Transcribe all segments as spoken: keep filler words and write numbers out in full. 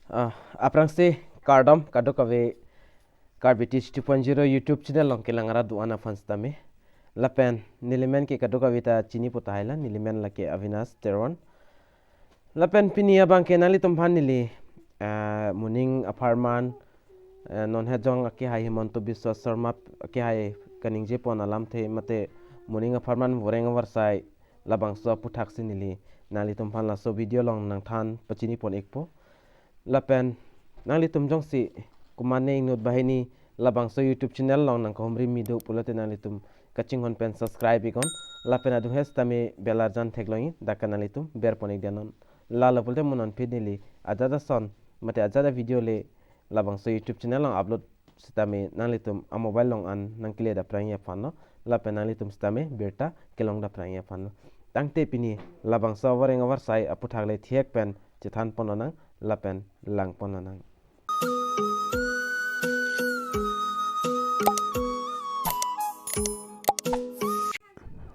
Ah, aphrangsi kardom kadokave Karbi Teach two point zero YouTube channel along kelang arat do-an aphan sitame. Lapen neli men ke kadokave ta chinipo tahai la, neli men lake Avinash Teron. Lapen pini abang ke nanglitum aphan neli, ah, moning apharman, eh, non hejong akehai Himanta Biswa Sarma akehai kaningjepon alamthe mate moning apharman voreng avarsai labangso aputhaksi neli nanglitum aphan laso video along nangthan pachinipon ikpo. Lapen nanglitum jongsi komatne inut banghini labangso YouTube channel along nangkahumri mi do pulote nanglitum kachinghon pen subscribe iknon. Lapen adung he sitame bell arjan theklongji, dak ke nanglitum berpon ikdamnon. Lalo pulote mo non aphi neli ajat ason mate ajat avideo le labangso YouTube channel along upload sitame nanglitum amobile along an nangkele daprangji aphanlo, lapen nanglitum sitame birta kelong daprangji aphanlo. Tangte pini labangso avoreng avarsai aputhak le thihek pen chethanpon lonang lapen langpon lonang.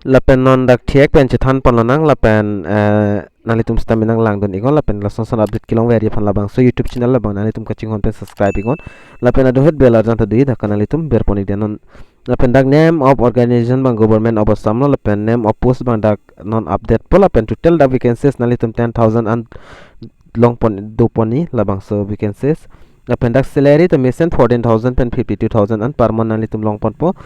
Lapen non dak thihek pen chethanpon lonang lapen, eh, nanglitum sitame nanglangdun iknon lapen lason son update kelongverji aphan labangso YouTube channel labang nanglitum kachinghon pen subscribe iknon. Lapen adung het bell arjan ta doji, dak ke nanglitum berpon ikdamnon. Lapen dak name of organization abang Government of Assam lo, lapen name of post abang dak non update po, lapen total dak vacancies nanglitum ten thousand an longpon doponji labangso vacancies. Lapen dak salary ta mesen fourteen thousand pen fifty-two thousand an per month nanglitum longponpo.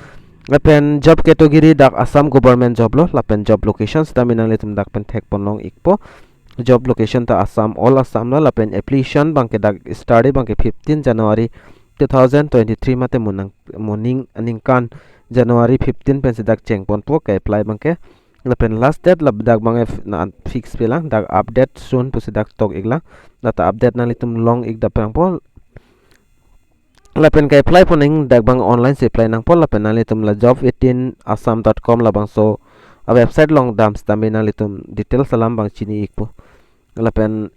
Lapen job category dak Assam government job lo, lapen job location sitame nanglitum dak pen thekpon long ikpo. Job location ta Assam, all Assam lo, lapen application abang ke dak start abang ke fifteen January two thousand twenty-three mate mo nang, moning aningkan January fifteen pensi dak chengponpo ke-apply abang ke. Lapen last date ladak abang ke f-, na fix pelang, dak update soon pusi dak tok iklang. Lata update nanglitum long ik daprangpo. Lapen ke-apply pon nangji dak abang online si apply nangpo, lapen nanglitum la job eighteen assam dot com labangso a-website along dam sitame nanglitum details alam abang chini ikpo. Lapen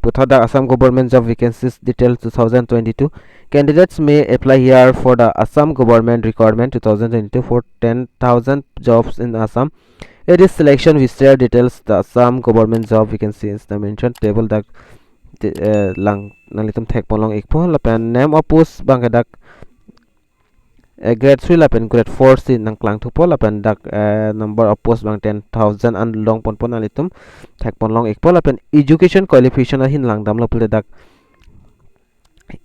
puthot dak Assam Government Job Vacancies Details two thousand twenty-two. Candidates may apply here for the Assam Government Requirement two thousand twenty-two for ten thousand jobs in Assam. It is selection we share details the Assam Government Job Vacancies the mentioned table dak te-, eh, lang nanglitum thekpon long ikpo. Lapen name of post abang ke dak, eh, grade three lapen grade four si nangklang thupo, lapen dak, eh, number of post abang ten thousand an longponpo, nanglitum thekpon long ikpo. Lapen education qualification ahin langdamlo pulote dak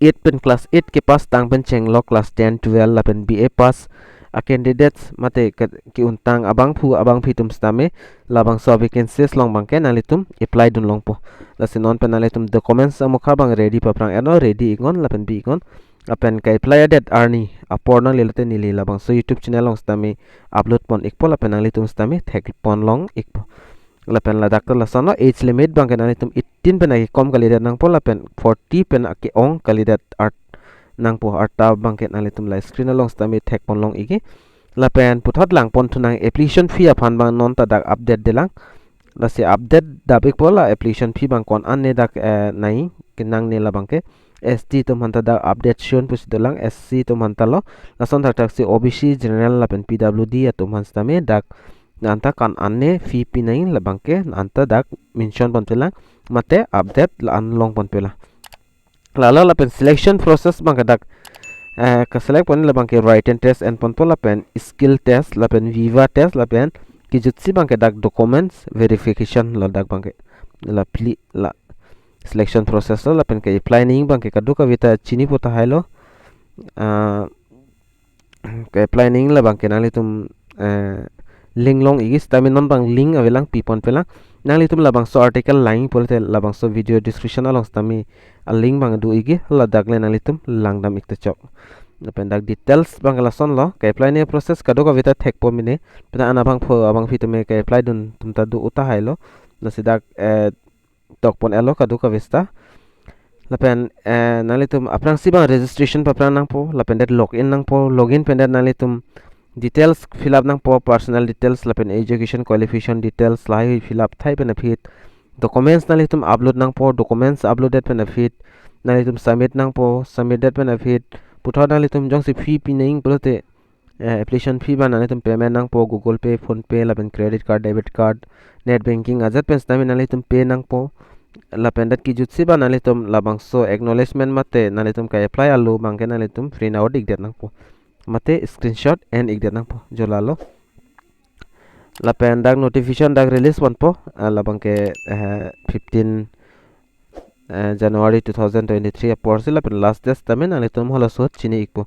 eight pen class eight kepass tang pen chenglo class ten, twelve lapen B A pass a-candidates mate ke, ke-untang abangphu abangphi atum sitame labangso vacancies along abang ke nanglitum apply dun longpo. Lasi non pen nanglitum documents amokha abang ready paphrang-etnon, ready iknon lapen bi iknon. Lapen ke-apply adet arni apor nanglelo te neli labangso YouTube channel along sitame upload pon ikpo, lapen nanglitum sitame thekpon long ikpo. Lapen ladak ta lasonlo, age limit abang ke nanglitum eighteen pen akekom kalidet nangpo, lapen forty pen ake-ong kalidet art nangpo, arta abang ke nanglitum la screen along sitame thekpon long ikji. Lapen puthot langpon thunang application fee aphan abang non ta dak update detlang. Lasi update dap ikpo, la application fee abang ko-an ne dak, eh, nangji, kenangne labang ke. S T atum aphan ta dak update soon pusi dolang, S C atum aphan ta lo. Lason thakthak si O B C, General lapen P W D atum aphan sitame dak anta ko-an ne fee pi nangji labang ke anta dak mention pon pelang mate update la-an long pon pelang. Lalo lapen selection process abang ke dak, eh, ke-select pon labang ke written test enponpo, lapen skill test, lapen viva test, lapen kejutsi abang ke dak documents verification lo dak abang ke. La phli la selection process lo, lapen ke-apply nangji abang ke kadokave ta chinipo tahai lo. Ah, ke-apply nangji labang ke nanglitum, eh, link long ikji, sitame non abang link avelang, pipon pelang. Nanglitum labangso article langji pulote labangso video description along sitame a-link abang do ikji, ladak le nanglitum langdam ik ta chok. Lapen dak details abang ke lasonlo, ke-apply nangji process kadokave ta thekpo mene, peta an abangphu abangphi atum ke-apply dun atum ta do tahai lo. Lasi dak, eh, tokpon-etlo kadokave seta. Lapen, eh, nanglitum aphrangsi abang registration paphrang nangpo, lapen det login nangpo, login pen det nanglitum details fill up nangpo, personal details, lapen education qualification details lahai fill up thai pen aphi. Documents nanglitum upload nangpo, documents upload det pen aphi nanglitum submit nangpo, submit det pen aphi puthot nanglitum jongsi fee pi nangji pulote, eh, application fee abang nanglitum payment nangpo, Google Pay, PhonePe, lapen credit card, debit card, net banking ajat pen sitame nanglitum pay nangpo. Lapen dak kejutsi abang nanglitum labangso acknowledgement mate nanglitum ke-apply alo abangke nanglitum print out ikdet nangpo. Mate screenshot en ikdet nangpo. Jo lalo. Lapen dak notification dak release ponpo, ah, labangke, eh, fifteen, eh, January two thousand twenty-three aporsi lapen last date tame nanglitum halaso chini ikpo.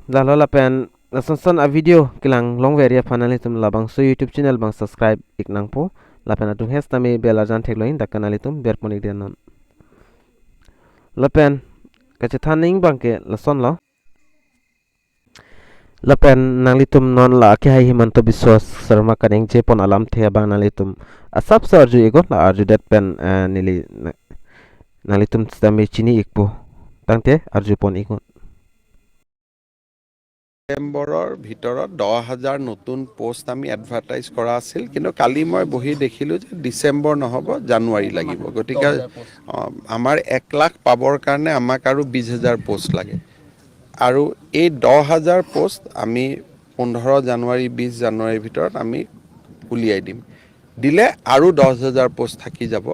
Lalo lapen lason son a-video kelang longveri aphan nanglitum labangso YouTube channel abang subscribe ik nangpo. Lapen adung hes tame bell arjan theklongji dak ke nanglitum berpon ikdet non. Lapen kachethan ning abangke lasonlo. Lapen nanglitum non la akehai Himanta Biswa Sarma kaningje pon alamthe abang nanglitum asapso arju iknon, la arjudet pen, eh, neli na-, nanglitum sitame chini ikpo. Tangte arju pon iknon. ডিচেম্বৰৰ ভিতৰত দহ হাজাৰ নতুন পোষ্ট আমি এডভাৰটাইজ কৰা আছিল, কিন্তু কালি মই বহি দেখিলোঁ যে ডিচেম্বৰ নহ'ব, জানুৱাৰী লাগিব। গতিকে, অ, আমাৰ এক লাখ পাবৰ কাৰণে আমাক আৰু বিশ হাজাৰ পোষ্ট লাগে। আৰু এই দহ হাজাৰ পোষ্ট আমি পোন্ধৰ জানুৱাৰী, বিশ জানুৱাৰীৰ ভিতৰত আমি উলিয়াই দিম। দিলে আৰু দহ হাজাৰ পোষ্ট থাকি যাব।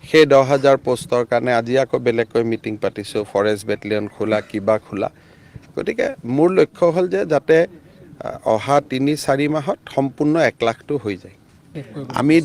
সেই দহ হাজাৰ পোষ্টৰ কাৰণে আজি আকৌ বেলেগকৈ মিটিং পাতিছোঁ, ফৰেষ্ট বেটেলিয়ন খোলা, কিবা খোলা। গতিকে মোৰ লক্ষ্য হ'ল যে যাতে, আ, অহা তিনি চাৰি মাহত সম্পূৰ্ণ এক লাখটো হৈ যায়। আমি